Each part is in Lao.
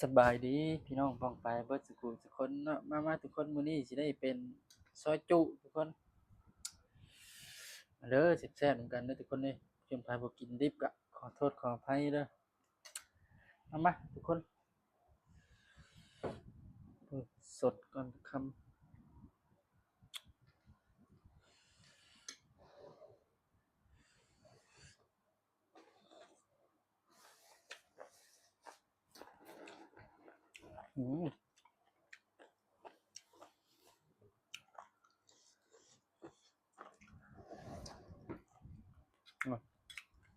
ສະບາຍດີພີ່ນ້ອງປ້ອງປາຍເບິດສຸຜູ້ສຸຄົນເນາະ. ມາໆ ທຸກຄົນ, ມື້ນີ້ຊິໄດ້ເປັນຊອຍຈຸທຸກຄົນ. ມາເດີ ແຊບໆ ນຳກັນເດີທຸກຄົນເດີ. ເປັນໃຜບໍ່ກິນດິບກະຂໍໂທດຂໍອະໄພເດີ. ມາໆ ທຸກຄົນ, ເບິ່ງສົດກ່ອນຄຳ. ອືມ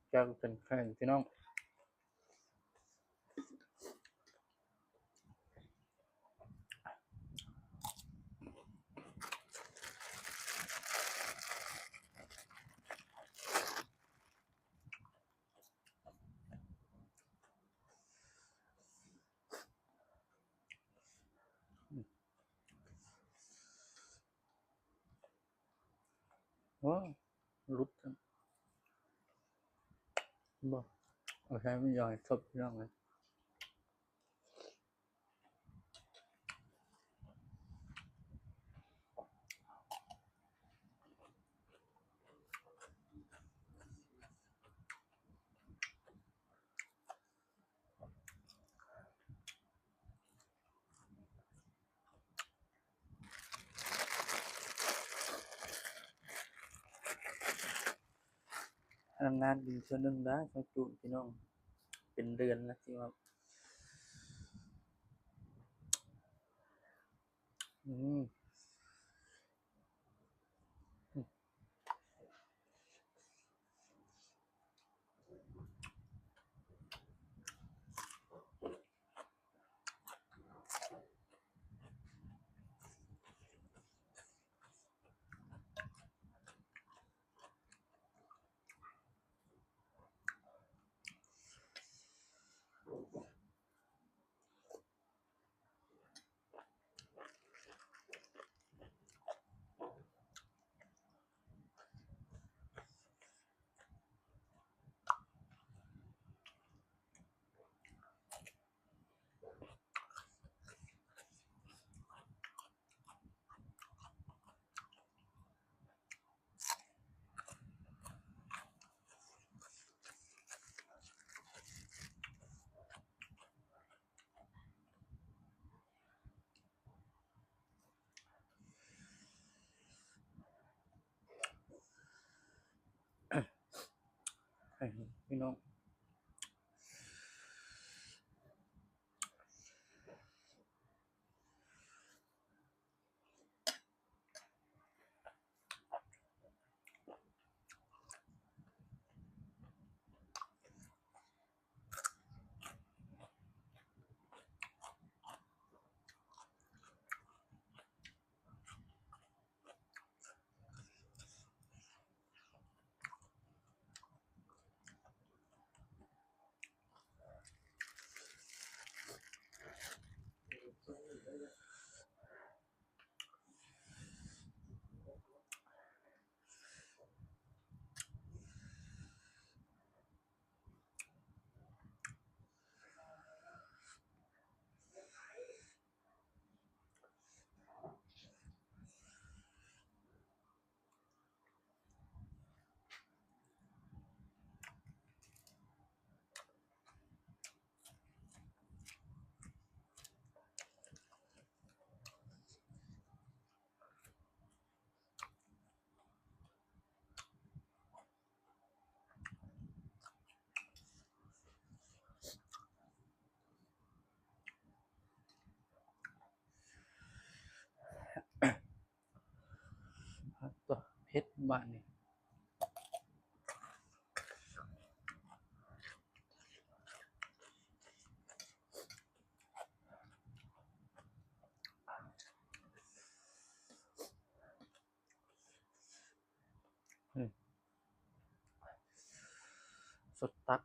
ແຈ່ວເປັນແຂງພີ່ນ້ອງ. ໂອ້ ຫຼຸດ ບໍ່ ເອົາໃຊ້ມັນຢ່ອຍສົດພີ່ນ້ອງເອີຍ. ນານໆ ກິນເທື່ອໜຶ່ງໄດ້ ຊອຍຈຸພີ່ນ້ອງ, ເປັນເດືອນແລ້ວທີ່ວ່າ ອືມ. ໃຫ້ພີ່ນ້ອງ ໂອ້ ເຜັດບາດນີ້. ສົດຕັບ.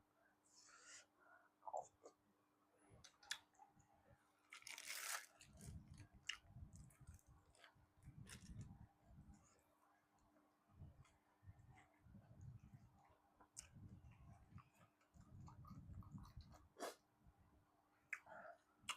ອື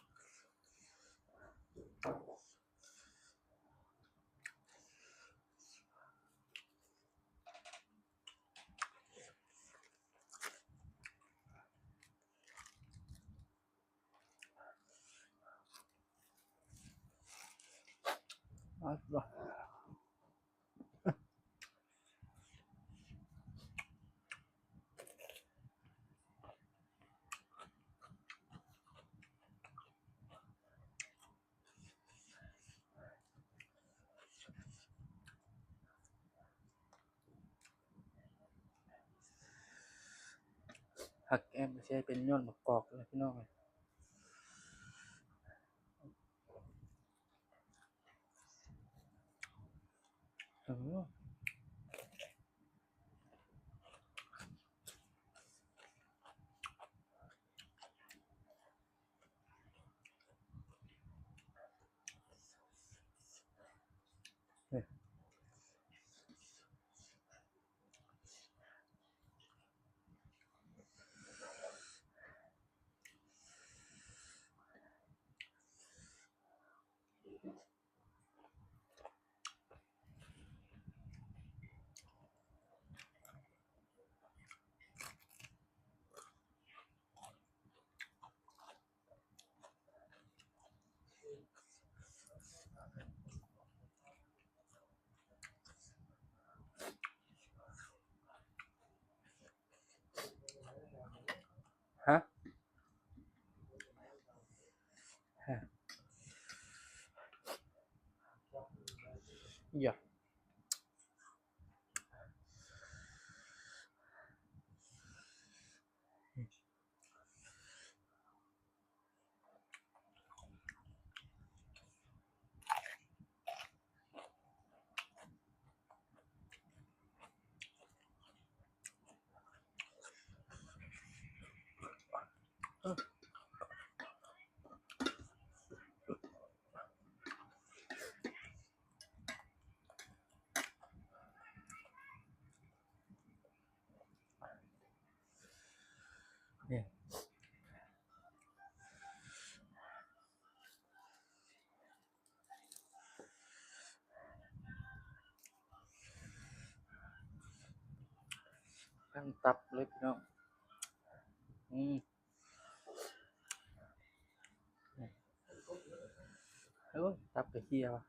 ຜັກແກ້ມຊິໃຫ້ເປັນຍ້ອນໝາກກອກເລີຍພີ່ນ້ອງເອີຍ. ອືມ. ຮະ ຮະ ຢາ ນີ້ ທັງຕັບເລີຍພີ່ນ້ອງ ອືມ. ໂອ້ຍ ຕັບກະເຫ່ຍວ່ະ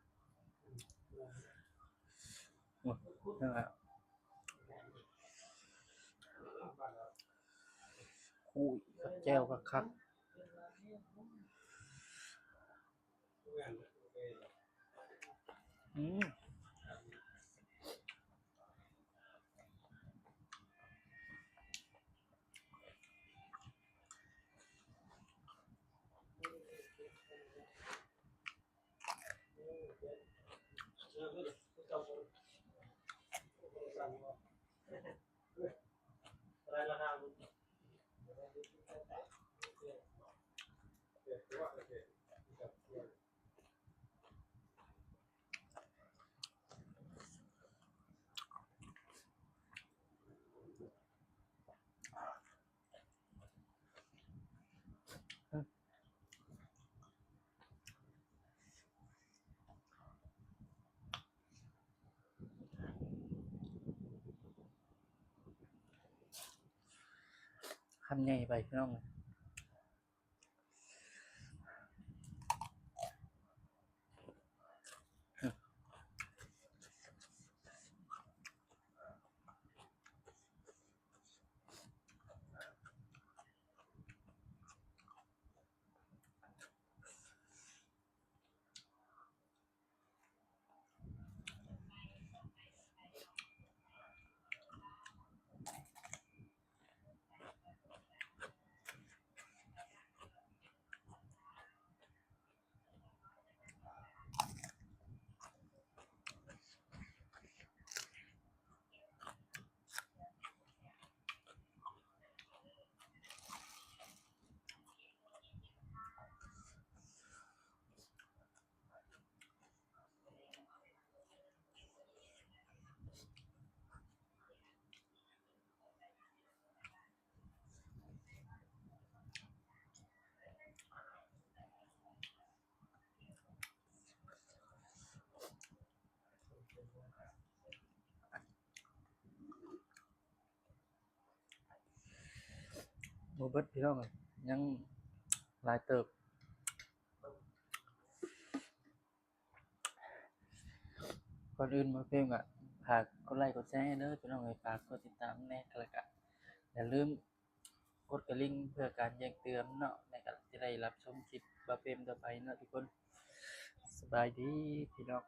ໂອ້ຍ ນັ້ນແຫຼະ ໂອ້ຍ ກັບແຈ່ວຄັກໆ ອືມ. ຄຳໃຫຍ່ໄປພີ່ນ້ອງ. ບໍ່ເບິດພີ່ນ້ອງເອີຍ ຍັງຫຼາຍເຕີບ. ກ່ອນອື່ນ ບ່າວເປມກະຝາກກົດໄລ້ກົດແຊເດີພີ່ນ້ອງເອີຍ ຝາກກົດຕິດຕາມແດ່ ແລ້ວກະຢ່າລືມກົດກະລິ່ງເພື່ອການແຈ້ງເຕືອນເນາະ ແລ້ວກະຈະໄດ້ຮັບຊົມຄລິບບ່າວເປມຕໍ່ໄປເນາະທຸກຄົນ. ສະບາຍດີພີ່ນ້ອງ.